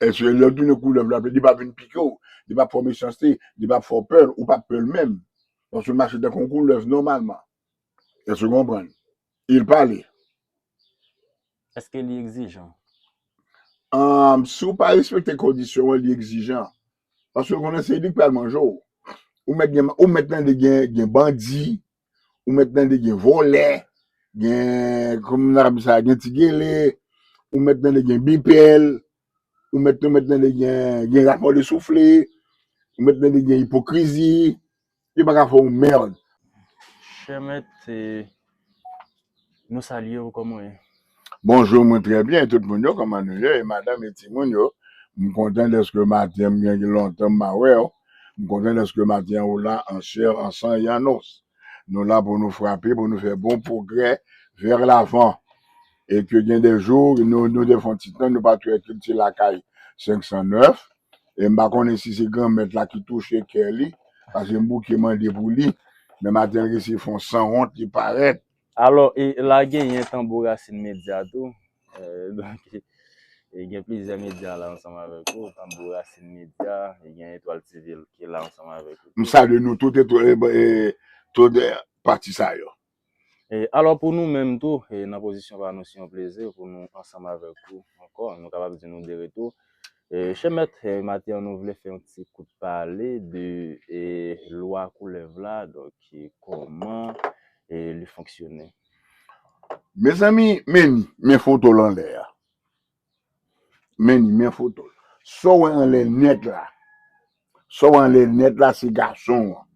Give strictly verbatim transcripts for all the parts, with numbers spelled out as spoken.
Èske lè l tounen koulèv la, li pa vin pike w, li pa fè w mechanste, li pa fè w pè, ou pa pè l menm. Paske l mache tankou yon koulèv nòmalman. Èske w konprann? E l pale. Èske li egzijan? Um, si w pa respekte kondisyon an, li egzijan. Paske w konnen se li k pral manje w. Ou mèt gen, ou mèt tande gen, gen bandi, ou mèt tande gen vòlè, gen, kòman n ap di sa, gen ti gele, ou mèt tande gen bipèl, ou mèt, ou mèt tande gen, gen rapò de soufle, ou mèt tande gen ipokrizi, yo pa ka fè w mèd. Chè mèt, nou salye w, kòman w ye? Bonjou, mwen trè byen, tout moun yo, kòman nou ye? E madanm e timoun yo, m kontan dèske maten an, m gen lontan m pa wè w. M kontan dèske maten an ou la an chè, an san e an os. Nou la pou nou frape, pou nou fè bon pwogrè vè lavan. E ke gen de jou, nou, nou te fè yon ti tan, nou pa t wè kilti lakay senk san nèf. E m pa konnen si se Granmèt la ki touche kè li, paske m bouke mande pou li. Men maten an, li resi fè yon sanwont, li parèt. Alò, e la genyen Tanbou Rasin Medya tou. E, donk, e gen plizyè medya la ansanm avèk ou. Tanbou Rasin Medya, e gen Etwal T V ki la ansanm avèk ou. M salye nou tout, e, tout, e, tout, e, pati sa yo. E, alò, pou nou menm tou, e, nan pozisyon pa nou, se yon plezi pou nou ansanm avèk ou ankò. Nou kapab di nou de retou. E, chè mèt, e, maten an, nou vle fè yon ti kout pale de, e, lwa koulèv la, donk, e, kòman, e, li fonksyone. Mezanmi, men ni, men foto l anlè a. Men ni, men foto l. Sa w wè anlè nèt la. Sa w wè anlè nèt la, se gason an.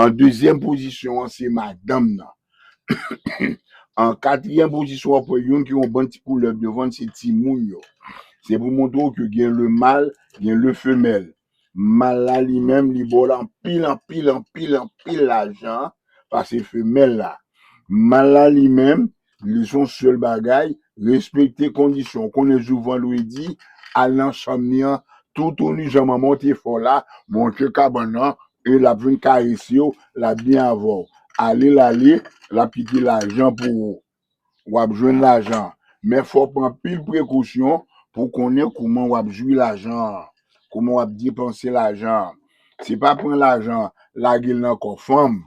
An dezyèm pozisyon an, se madanm nan. An katriyèm pozisyon, w ap wè youn ki yon bann ti koulèv devan l, se timoun yo. Se pou montre w ke gen le mal, gen le femèl. Mal la li menm, li ba w anpil, anpil, anpil, anpil lajan pase femèl la. Mal la li menm, li se yon sèl bagay, respekte kondisyon. Ou konnen jou vandredi, al nan chanm li an, toutouni jan manman w te fè w la, monte kabann nan, e l ap vin karese w, l ap byen avè w. Ale l ale, l ap kite lajan pou ou. W ap jwenn lajan. Men fò w pran anpil prekosyon pou w konnen kòman w ap jwi lajan an, kòman w ap depanse lajan an. Se pa pran lajan, lage l nan kò fanm.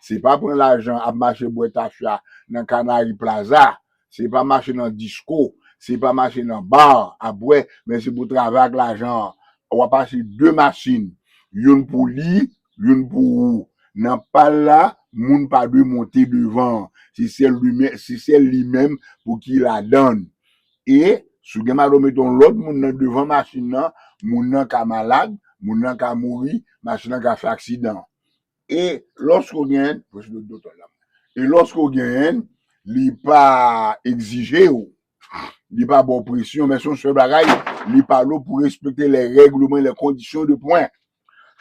Se pa pran lajan, ap mache bwè tafya nan Canary Plaza. Se pa mache nan disko. Se pa mache nan ba, ap bwè, men se pou travay ak lajan an. W ap achte de machin. Youn pou li, youn pou ou. Nan pal la, moun pa dwe monte devan. Se sèl li men-, se sèl li menm pou ki ladan l. E, si w gen mare w mete yon lòt moun nan devan machin nan, moun nan ka malad, moun nan ka mouri, machin nan ka fè aksidan. E lòske w genyen, e lòske w genyen, li pa egzije w, li pa ba w presyon, men se yon sèl bagay, li pale w pou respekte les règlements, les conditions de points.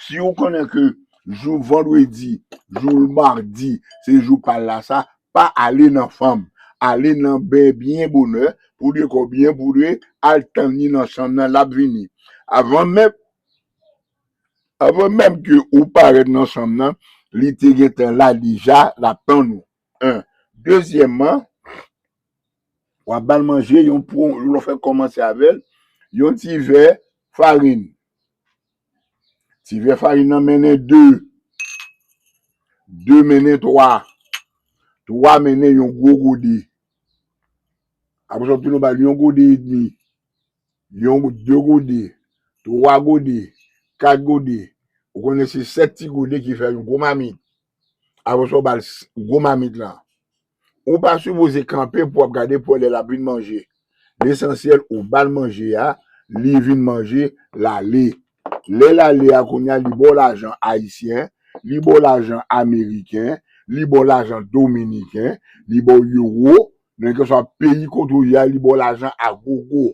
Si w konnen ke jou vandredi, jou madi, se jou pal la sa, pa ale nan fanm. Ale nan ben byen bonè, poudre kò w byen poudre, al tann li nan chanm nan, l ap vini. Avan menm, avan menm ke ou parèt nan chanm nan, li te gentan la deja, l ap tann ou. En. Dezyèmman, w ap ba l manje yon pwon, lè w fèk kòmanse avè l, yon ti vè farin. Ti vè farin nan mennen de. De mennen twa. Twa mennen yon gwo gode. Apre sa, w ap tounen ba l yon gode edmi. Yon, de gode. Twa gode. Kat gode. Ou konnen se sèt ti gode ki fè yon gwo mamit. Apre sa, w ba l s-, gwo mamit lan. Ou pa sipoze kanpe pou w ap gade pou w wè lè l ap vin manje. Lesansyèl, ou ba l manje a, li vin manje, l ale. Lè l ale a, kounye a, li ba w lajan ayisyen, li ba w lajan ameriken, li ba w lajan dominiken, li ba w ewo, nenpòt peyi kote w ye a, li ba w lajan a gogo.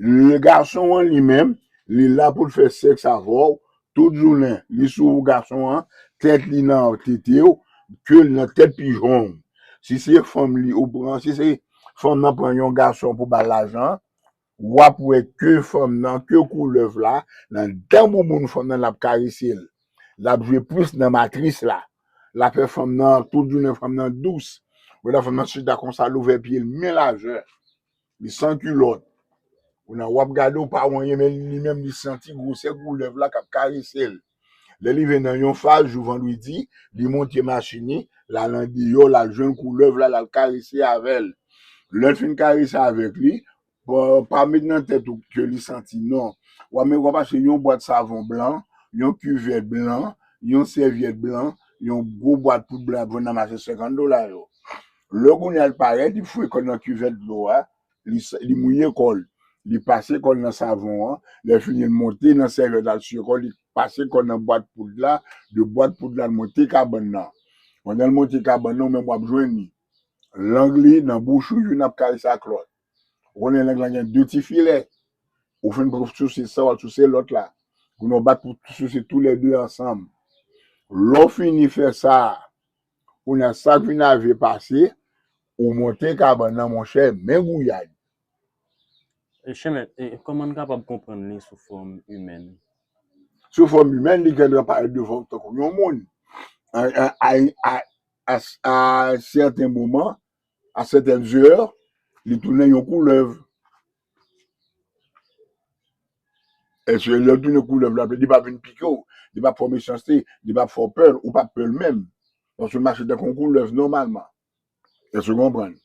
Le gason an li menm, li la pou l fè sèks avè w, tout jounen, li sou ou gason an, tèt li nan tete w, ke l nan tèt pijon w. Si se fanm li ou pran, si se fanm nan pran yon gason pou ba l lajan, w ap wè ke fanm nan, ke koulèv la, nan dan bouboun fanm nan, l ap karese l. L ap jwe plis nan matris la. L ap fè fanm nan, tout jounen fanm nan dous. Ou wè lè fanm nan chita konsa, l ouvè pye l men lajè. Li san kilòt. Kounye a w ap gade, w pa wè anyen, men li menm li santi gwosè koulèv la k ap karese l. Lè li rive nan yon faz, jou vandredi, li monte machin li, l al andeyò, l al jwenn koulèv la, l al karese avè l. Lè l fin karese avèk li, pa, pa met nan tèt ou ke li santi, non. W ap, men w ap achte yon bwat savon blan, yon kivèt blan, yon sèvyèt blan, yon gwo bwat poud blan y ap vann nan mache senkant dola yo. Lè kounye a l parèt, li foure kò l nan kivèt dlo a, li, li mouye kò l, li pase kò l nan savon an, lè fini l monte nan sèvyèt la, l siye kò l, li pase kò l nan bwat poud la, de bwat poud la l monte kabann nan. Pandan l monte kabann nan, ou menm w ap jwenn li. Lang li nan bouch ou, youn ap karese ak lòt. Ou konnen lang lan gen de ti filè. Ou fin pran souse sa, w al souse lòt la. Kounye a w bat pou souse toulède ansanm. Lè w fini fè sa, kounye a sa k vin avye pase, ou monte kabann nan, monchè, men gouyad. E, Chèmèt, e, kòman n kapab konprann li sou fòm imèn? Sou fòm imèn, li gen dwa parèt devan w tankou yon moun. A, a, a, a, a, a sèten moman, a sètèn zè, li tounen yon koulèv. Èske lè l tounen koulèv la, li p ap vin pike w, li p ap fè w mechanste, li p ap fè w pè, ou p ap pè l menm. Paske l mache tankou yon koulèv nòmalman. Èske w konprann?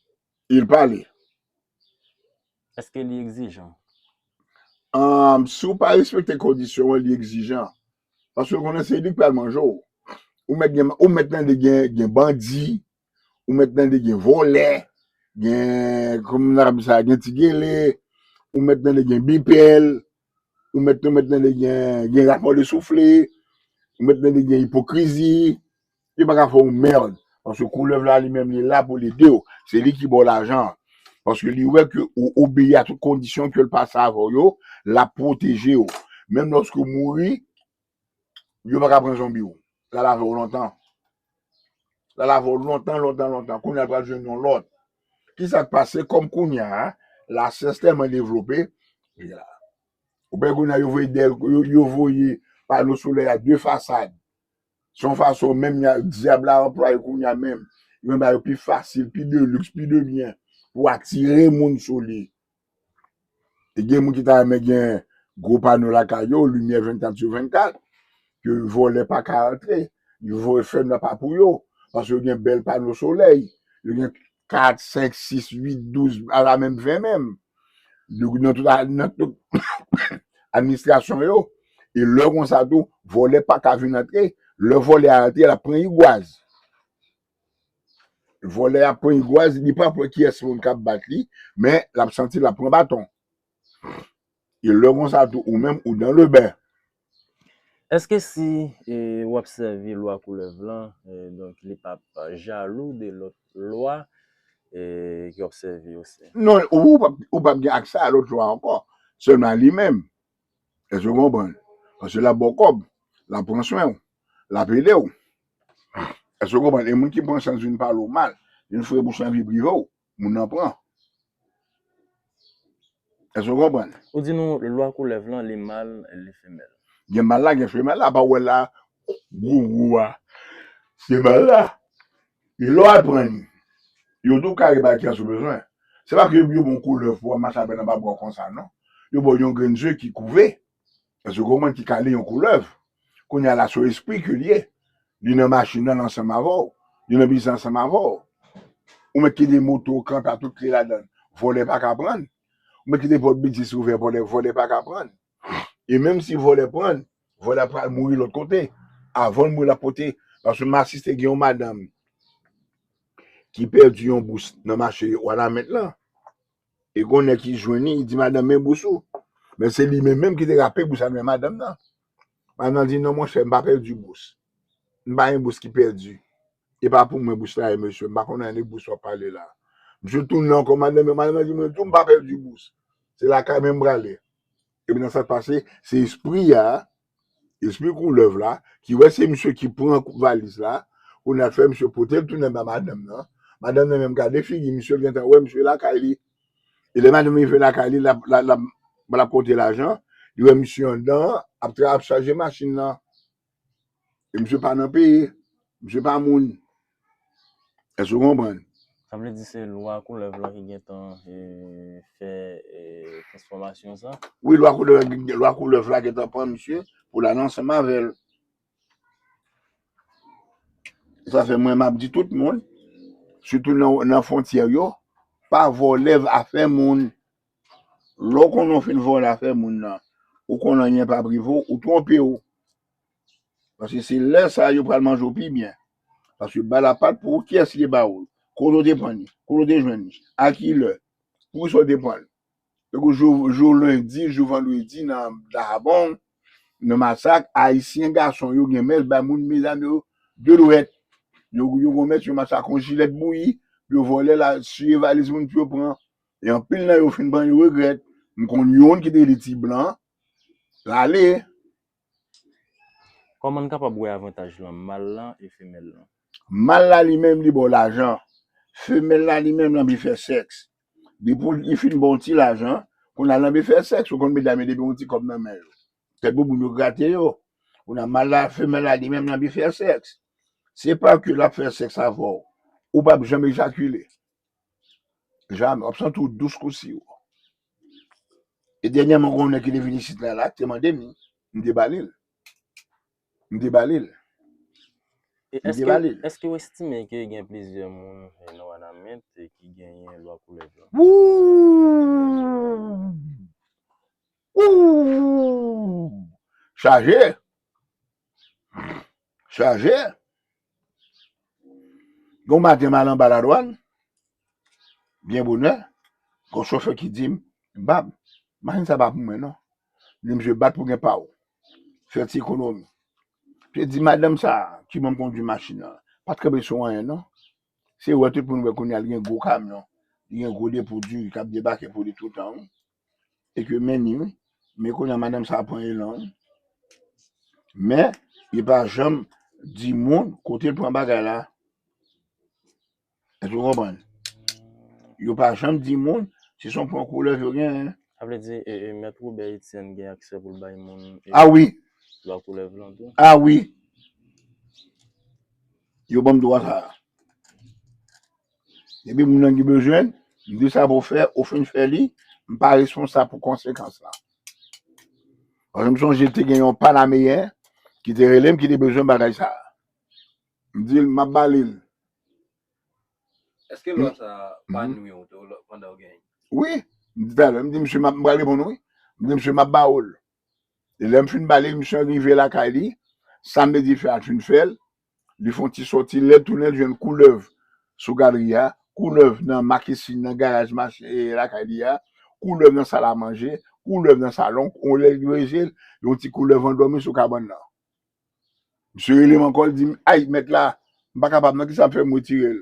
E l pale. Èske li egzijan? Ahn, si w pa respekte kondisyon an, li egzijan. Paske w konnen se li k pral manje w. Ou mèt gen, ou mèt tande gen, gen bandi, ou mèt tande gen vòlè, gen, kòman n ap di sa, gen ti gele, ou mèt tande gen bipèl, ou mèt, ou mèt tande gen, gen rapò de soufle, ou mèt tande gen ipokrizi, yo pa ka fè w mèd. Paske koulèv la li menm li la pou l ede w. Se li ki ba w lajan. Paske li wè ke ou obeyi a tout kondisyon ke l pase avè w yo, l ap pwoteje w. Menm lòske w mouri, yo pa ka pran zonbi w. L al avè w lontan. L al avè w lontan, lontan, lontan. Kounye a l pral jwenn yon lòt. Kisa k pase? Kòm kounye a, lasyans tèlman devlope, ou wè kounye a yo voye dèl, yo, yo voye pano solèy a de fasad. Se yon fason menm dyab la anplwaye kounye a menm. Li menm ba yo pi fasil, pi de liks, pi de byen pou atire moun sou li. E gen moun ki ta renmen gen gwo pano lakay yo, limyè vennkat sou vennkat, ke vòlè pa ka antre, yo voye fènwa pa pou yo, paske yo gen bèl pano solèy, yo gen kat, senk, sis, uit, douz, ala menm ven menm. Donk, nan tout, nan tout administrasyon yo, e lè konsa tou, vòlè pa ka vin antre, lè vòlè a antre, l ap pran igwaz. Vòlè a pran igwaz, li pa pran kiyès moun k ap bat li, men l ap santi l ap pran baton. E lè konsa tou, ou menm, ou dans le bain. Èske si, e, w ap sèvi lwa koulèv lan, e, donk, li p ap jalou de lòt lwa, e, ke w ap sèvi osi? Non, ou, ou p ap, ou p ap gen aksè a lòt lwa ankò. Sèlman li menm. Èske w konprann? Paske l ap ba w kòb, l ap pran swen w, l ap ede w. Èske w konprann? E moun ki pran chans vin pale w mal, vin foure bouch nan vi prive w, moun nan pran. Èske w konprann? Ou di nou lwa koulèv lan, li mal, li femèl. Gen mal la, gen femèl la, pa w wè la, gwo gwo a. Se mal la. E lè w al pran li, yo tou kare bay kiyès ou bezwen. Se pa ke yo ba w yon koulèv pou w ap mache avè l anba bra w konsa, non. Yo ba w yon grenn ze ki kouve. Èske w konprann, ki kale yon koulèv? Kounye a la, se yon espri ke l ye. Li nan machin nan ansanm avè w. Li nan biznis ansanm avè w. Ou mèt kite moto w kanpe a tout kle ladan l. Vòlè pa ka pran l. Ou mèt kite pòt biznis ouvè, vòlè, vòlè pa ka pran l. E menm si vòlè pran l, vòlè a pral mouri lòt kote. Avan l mouri, l ap pote. Paske m asiste gen yon madanm ki pèdi yon bous nan mache Wanament lan. E gon nèg ki jwenn li, li di, "Madanm, men bous ou." Men se li menm menm ki te rape bous la nan men madanm nan. Madanm nan di, "Non, monchè, m pa pèdi bous. M pa gen bous ki pèdi. E pa pou mwen bous la ye, mesye. M pa konn anyen de bous w ap pale la." Misye tounen ankò, madanm, madanm nan di, "Mwen tou, m pa pèdi bous. Se lakay mwen m prale." Epi nan sa k pase, se espri a, espri koulèv la, ki wè se misye ki pran kou-, valiz la, kounye a l fè misye pote l tounen ba madanm nan. Madanm nan menm gade figi misye, l gentan wè misye lakay li. E lè madanm rive lakay li, l ap, l ap, l ap, l ap konte lajan, li wè misye anndan an, ap tra-, ap chaje machin nan. E misye pa nan peyi, misye pa moun. Èske w konprann? Sa vle di se lwa koulèv lan ki gentan e, fè e, transfòmasyon sa? Wi, lwa koulèv, lwa koulèv la gentan pran misye pou l ale ansanm avè l. Sa fè mwen m ap di tout moun, sitou nan, nan fwontyè yo, pa vòlè afè moun. Lè w konnen w fin vòlè afè moun nan, ou konnen anyen pa p rive w, ou twonpe w. Paske se lè sa a yo pral manje w pi byen. Paske bal ap bat pou ou, kiyès ki te ba ou l? Kote w te pran li? Kote w te jwenn li? A ki lè? Poukisa w te pran l? Tankou jou, jou lendi, jou vandredi nan Dajabon, nan Masak, Ayisyen gason yo gen mès bay moun medam yo de dwèt. Yo, yo gen mès yo mache ak yon jilèt bouyi, yo vòlè l, siye valiz moun pou yo pran. E anpil nan yo fin pran yo regrèt. M konn youn ki te li ti blan, l ale. Kòman n kapab wè avantaj lan mal lan e femèl lan? Mal la li menm li ba w lajan. Femèl la li menm l anvi fè sèks. Depi li fin ba w ti lajan, kounye a l anvi fè sèks. Ou konn medam yo depi yon ti kòb nan men yo, tèt bouboun yo grate yo. Kounye a mal la, femèl la li menm l anvi fè sèks. Se pa ke l ap fè sèks avè w, ou p ap janm ejakile. Jamè. W ap santi w dous kou siwo. E dènyèman, gen yon nèg ki te vin isit la, la, ki te mande m li. M te ba li l. M te ba li l. E M te ba li l. Èske w estime ke gen plizyè moun e, nan Wanament e, ki genyen lwa koulèv lan? Wouuuuh! Wouuuuh! Chaje! Chaje! Gon maten m al anba ladwàn, byen bonè, gon chofè ki di m, Bab, machin sa pa pou mwen non. Li di, Misye, bat pou gen pa w. Fè ti ekonomi. Misye di, Madanm sa a ki ban m kondwi machin nan, pa t kanpe sou anyen non. Se wè tout moun wè kounye a l gen gwo kamyon, li gen gwo depo diri k ap debake pou li toutan wi. E ke men ni wi. Men kounye a madanm sa a pran elan wi. Men li pa janm di moun kote l pran bagay la. Èske w konprann? Yo pa janm di moun si se yon pwen koulèv yo genyen. Sa vle di e, e, Mèt Wobè Etienne gen aksè pou l bay moun e, A wi, lwa koulèv lan tou? A wi. Yo ban m dwa sa a. Depi moun nan gen bezwen l, m di sa pou w fè, ou fin fè li, m pa responsab pou konsekans lan. Paske m sonje te gen yon Panameyen ki te rele m, ki te bezwen bagay sa a. M di l, m ap ba li l. Èske lwa sa a pa nwi w tou lò- pandan w genyen? Wi, m di talè, m di misye m ap, m pral reponn ou wi. M di misye m ap ba ou l. E lè m fin ba li l, misye rive lakay li, sa m te di fè a, l fin fè l. Li fè yon ti sòti, lè l tounen, l jwenn koulèv sou galri a, koulèv nan makesin, nan garaj machin, e, lakay li a, koulèv nan sal a manje, koulèv nan salon, yon lè l leve je l, yon ti koulèv andòmi sou kabann nan. Misye rele m ankò, l di m, ay, mèt la, m pa kapab non, kisa m fè m retire l?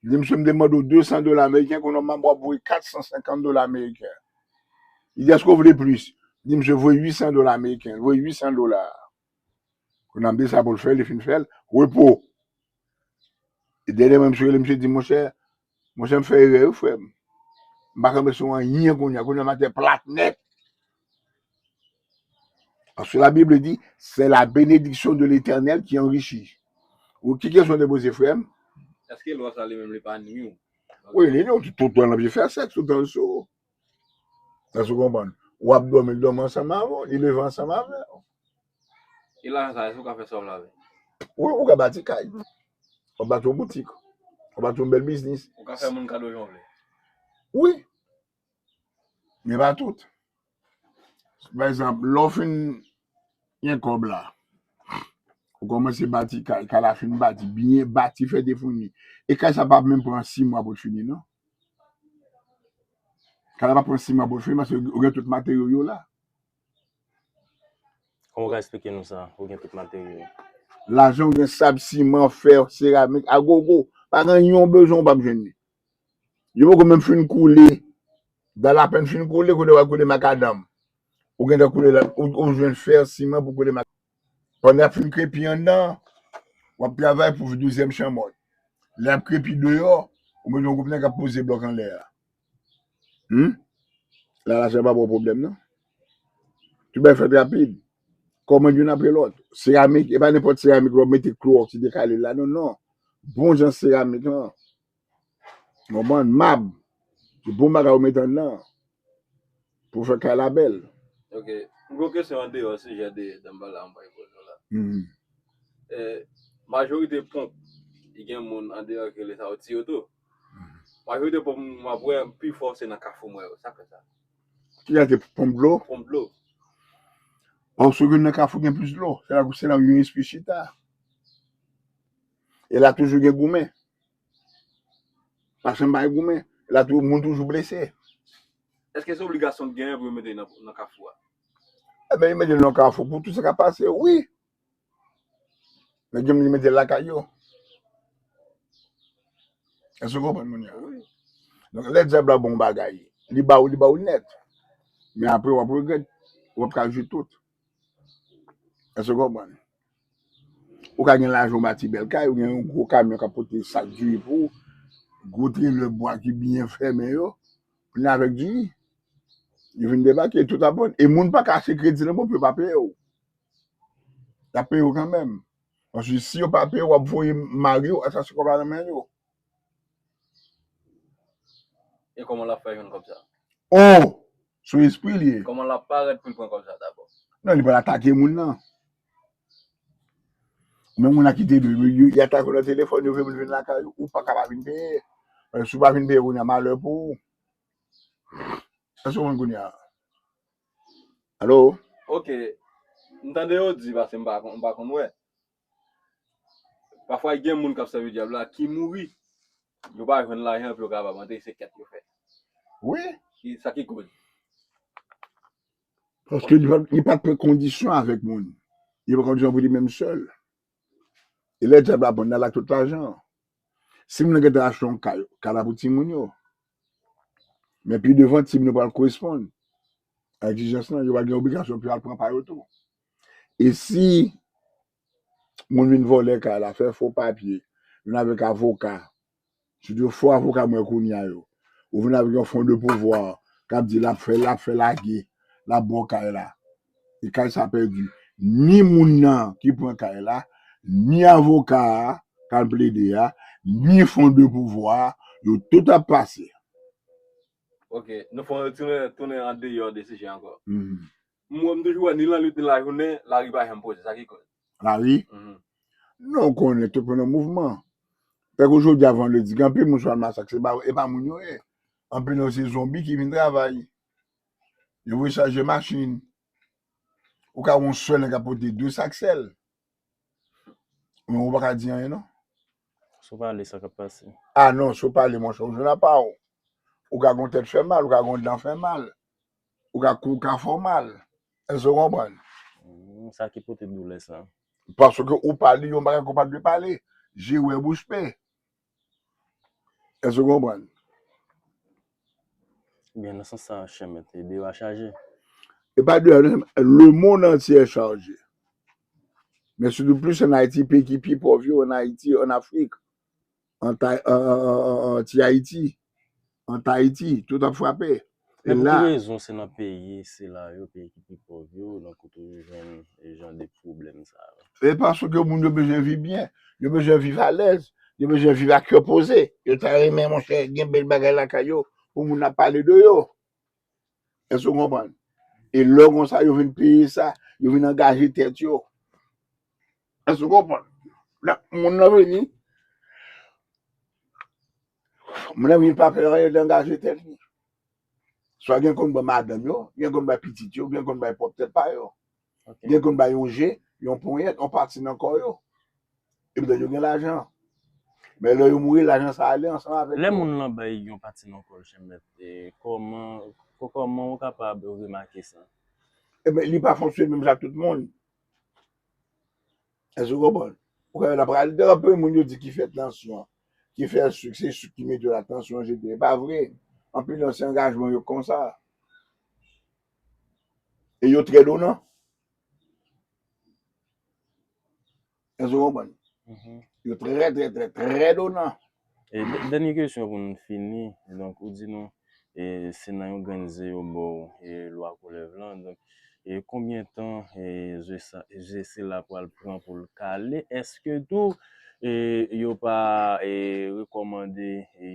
Li di, misye, m te mande w de san dola ameriken, kounye a m ap voye kat san senkant dola ameriken. Li di, èske w vle plis? Li di, misye voye uit san dola ameriken, voye uit san dola. Kounye a m di sa pou l fè, li fin fè l, repo. E dènyèman, misye rele, misye di, monchè, monchè, m fè erè wi, frè m. M pa kanpe sou anyen kounye a, kounye a m atè plat nèt. Parce que la Bible dit, c'est la bénédiction de l'Éternel qui enrichit. Ou ki kesyon w te poze, frè m? Èske lwa sa li menm li pa nwi w? Wi, li nwi w tout tan l ap fè sèks, tout tan l sou ou. Èske w konprann? W ap dòmi, l dòmi ansanm avè w, li leve ansanm avè w. E lajan sa, èske w ka fè sa w vle avè l? Wi, ou ka bati kay. Ou bati yon boutik. Ou bati yon bèl biznis. Ou ka fè moun kado jan w vle. Wi. Men pa tout. Pa egzanp, lè w fin gen kòb la, ou kòmanse bati kay, kay la fin bati, byen bati, fè defouni. E kay sa p ap menm pran sis mwa pou l fini, non. Kay la p ap pran sis mwa pou l fini, paske ou gen tout materyo yo la. Kòman w ka eksplike nou sa? Ou gen tout materyo. Lajan w gen sab, siman, fè, seramik, agogo. Pa gen yon bezwen ou p ap jwenn li. Yo poko menm fin koule. Dal apèn fin koule, kote w al koule makadanm. Ou gentan koule la, ou, ou jwenn fè, siman pou koule makadanm. Pandan y ap fin krepi anndan, w ap travay pou douzyèm chanmòt. Lè y ap krepi deyò, ou bezwen yon gwoup nèg k ap poze blòk anlè a. Hmm? La, lajan pa ba w pwoblèm, non. Tout bagay fèt rapid. Kòmand youn apre lòt. Seramik, e pa nenpòt seramik lè w mete klowòks li dekale la, non, non. Bon jan seramik lan. Ou konprann? Mab, se bon bagay ou mete anndan pou fè kay la bèl. Ok. M gen yon kesyon andeyò sijè de Danmbala m pral poze w la. Mhm. Eh, majorite ponp, i gen moun andeyò ki rele sa yo tiyo tou. Majorite ponp m ap wè pi fò se nan Kafou m wè yo. Sa k fè sa? Ki achte ponp dlo? Ponp dlo. Paske nan Kafou gen plis dlo. Se la, se la yon espri chita. E la toujou gen goumen. Paske m pa gen goumen. E la tou, moun toujou blese. Èske se obligasyon k genyen pou yo mete nan, nan Kafou a? Ebyen, yo mete nan Kafou pou tout sa k ap pase, wi. Nèg yo mete lakay yo. Èske w konprann moun yo? Wi. Donk, lè dyab la bon bagay, li ba ou, li ba ou nèt. Men apre, w ap regrèt, w ap ka jwi tout. Èske w konprann? Ou ka gen lajan, ou bati bèl kay, ou gen yon gwo kamyon k ap pote sak diri pou ou, gwo trelè bwa ki byen fèmen yo, vin avèk diri. Yo vin debake, tout ap vann. E moun pa ka achte kredi nan bank pou yo pa peye w. Y ap peye w kanmenm. Paske si yo pa peye w, w ap voye mari w, asase kòb la nan men yo. E kòman l ap fè jwenn kòb sa? Oh! Se yon espri li ye. Kòman l ap parèt pou l pran kòb sa dabò? Non, li pral atake moun nan. Men moun nan kite dwe, yo, yo, y atake w nan telefòn, yo vle moun vin lakay ou, ou pa ka pa vin peye. Paske si w pa vin peye, kounye a malè pou ou. Èske w konn kounye a? Alo? Ok. M tande yo di, paske m pa konn, m pa konn wè. Pafwa, gen moun k ap sèvi dyab la ki mouri. Yo pa jwenn lajan pou yo kapab antre, se kèt yo fè. Wi. Ki, sa ki koz? Paske li pa, li pa t pran kondisyon avèk moun. Li pran kondisyon pou li menm sèl. E lè dyab la pran, l al ak tout lajan an. Si moun nan gentan achte yon kay, kay la pou timoun yo. Men pi devan, timoun yo pral koresponn a egzijans lan, yo pral gen obligasyon pou yo al pran pa yo tou. E si moun vin vòlè kay la, fè fo papye, vin avèk avoka, sitou fo avoka mwen kounye a yo, ou vin avèk yon fon de pouvwa k ap di l ap fè, l ap fè lage, l ap ba w kay la. E kay sa pèdi. Ni moun nan ki pran kay la, ni avoka a k al plede a, ni fon de pouvwa a, yo tout ap pase. Ok, nou fè yon retounen, tounen andeyò de sijè ankò. Mhm. M wè m toujou wè ni lannuit ni lajounen, lari pa janm poze, sa ki koz? Lari? Mhm. Non, ou konnen tout moun nan mouvman. Tankou jodi a vandredi, gen anpil moun sou al masak, se pa, e pa moun yo ye. Anpil nan yo se zonbi ki vin travay. Yo voye chaje machin. Ou ka wè yon sèl nèg ap pote de sak sèl. Men ou pa ka di anyen non. Si w pale, sa k ap pase? Ah non, si w pale, monchè, ou jwenn apa w. Ou ka gon tèt fè mal, ou ka gon dan fè mal. Ou ka kou ka fè w mal. Èske w konprann? Hmm, sa ki pote doulè sa? Paske ou pale yon bagay ke w pa t dwe pale. Je wè bouch pe. Èske w konprann? Ebyen, nan sans sa, chè mèt, e deyò a chaje. E pa deyò, le monde entier est chargé. Men sitou plis ann Ayiti, peyi ki pi pòv yo, ann Ayiti, ann Afrik, ann Tay-, an, an, an, an, an Ti Ayiti, ann Tayiti, tout ap frape. E Men pou la, ki rezon se nan peyi sila yo, peyi ki pi pòv yo, nan kote yo jwenn e jan de pwoblèm sa yo? E paske moun yo bezwen viv byen, yo bezwen viv alèz, yo bezwen viv ak kè poze. Yo ta renmen, monchè, gen bèl bagay lakay yo, pou moun ap pale de yo. Èske w konprann? E lè konsa, yo vin peye sa, yo vin angaje tèt yo. Èske w konprann? Donk, moun nan vini, moun nan vini pa fè anyen, li angaje tèt li. Swa gen konn bay madanm yo, gen konn bay pitit yo, gen konn bay pwòp tèt pa yo. Ok. Gen konn bay yon je, yon ponyèt, yon pati nan kò yo. Epi yo gen lajan. Men lè yo mouri, lajan sa ale ansanm avèk Lè yo. Moun lan bay yon pati nan kò l, chè mèt, e kòman, kò-, kòman ou kapab remake sa? Ebyen, li pa fonksyone menm jan ak tout moun. Èske w konprann? Ou ka wè l ap rale. Gen anpil moun yo di ki fè tansyon, ki fè sik, se sik ki mete yo la, tansyon jete. E pa vre. Anpil nan se angajman yo konsa. E yo trè donan. Èske w konprann? Mhm. Yo trè, trè, trè, trè donan. E dè-, dènye kesyon pou n fini. Donk, ou di nou, e, se nan yon grenn ze yo ba w, e, lwa koulèv lan. Donk, e konbyen tan, e, ze sa, ze sila pral pran pou l kale? Èske tou, E yo pa e, rekòmande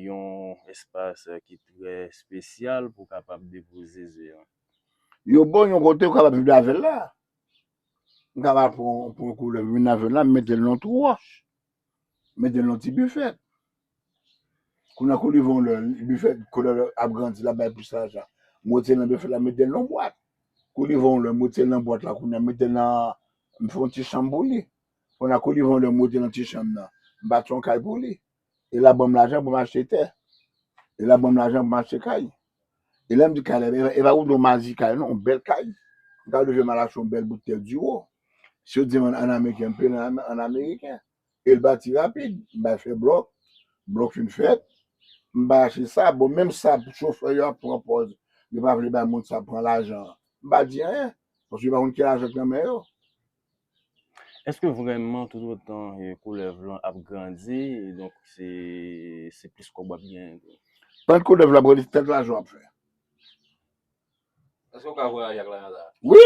yon espas ki trè espesyal pou kapab depoze ze an. Yo bon yon kote ou kapab vide avè l la. M kapab pran pran koulèv vin avè l la, m mete l nan twou wòch. Mete l nan ti bifèt. Kounye a kou li van lè bifèt koulèv ap grandi l ap bay plis lajan. M retire l nan bifèt la, mete l nan bwat. Kou li van lè m retire l nan bwat la kounye a, mete l nan m fè yon ti chanm pou li. Kounye a kou li van lè m retire l nan ti chanm nan, m bati yon kay pou li. E l ap ban m lajan pou m achte tè. E l ap ban m lajan pou m achte kay. E lè m di kay la, e pa ou do mazi kay non, yon bèl kay. M ka leve m al achte yon bèl bout tè diwo. Si yo di m an ameriken, m peye l an ameriken. E l bati rapid. M bay fè blòk. Blòk fin fèt. M bay achte sa. Bon, menm sa, chofè yo ap pran pòz. Yo pa vle bay moun sa pran lajan an. M pa di anyen. Paske yo pa konn ki lajan k nan men yo. Èske vrèman toutotan koulèv lan ap grandi, donk se se plis kòb w ap genyen tou? Pann koulèv la ap grandi, tèt lajan w ap fè. Èske w ka vwayaje ak lajan sa? Wi.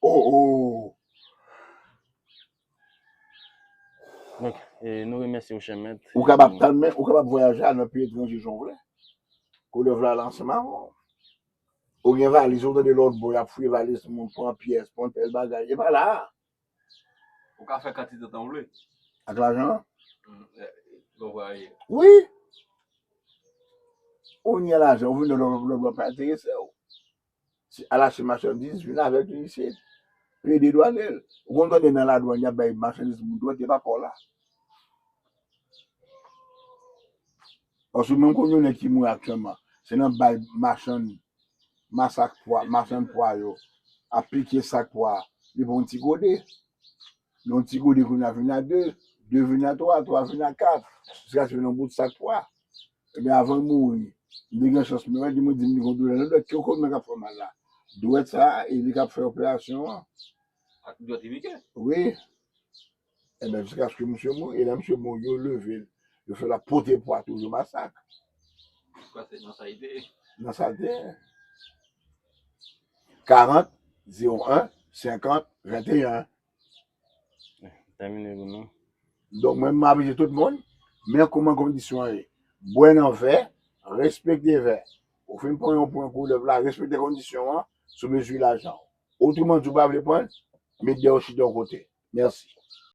Oh oh. Donk, e, nou remèsye w, chè mèt. Ou kapab tann men, ou kapab vwayaje al nan peyi etranje jan w vle. Koulèv la la ansanm avè w. Ou gen valiz, ou tande lòt bò, y ap fouye valiz moun, pran pyès, pran tèl bagay. E pa la. Ou ka fè kantite tan w vle. Ak lajan an? Bon vwayaje. Wi. Ou gen lajan, ou vin lòt lòt bò pa enterese w. Al achte machandiz, vin avèk li isit. Peye dedwanen l. Ou konn tande nan ladwann y ap bay machandiz moun dwèt, e pa pa w la. Paske menm kounye a nèg ki mouri aktyèlman, se nan bay machann masak pwa, machann pwa yo ap pike sak pwa, li pran yon ti gode. Nan yon ti gode kounye a vin a de, de vin a twa, twa vin a kat, jiskaske vin yon bout sak pwa. Ebyen avan l mouri, m te gen chans mwen wè li, mwen di m li gon doulè nan dwèt, ki kote mwen k ap fè mal la? Dwèt sa a, e li k ap fè operasyon an. Ak dwèt li pike? Wi. Ebyen jiskaske misye mouri, e lè misye mouri, yo leve l, yo fè l ap pote pwa toujou masak. Kwa se nan sa l te ye? Nan sa l te ye. Karant, zewo en, senkant, venteyen. Tèmine pou nou. Donk mwen m avize tout moun, men kòman kondisyon an ye. Bwè nan vè, respekte vè. Ou fin pran yon pran koulèv la, respekte kondisyon an, sou mezi lajan w. Otreman di w pa vle pran l, met dèyè w chita yon kote. Mèsi.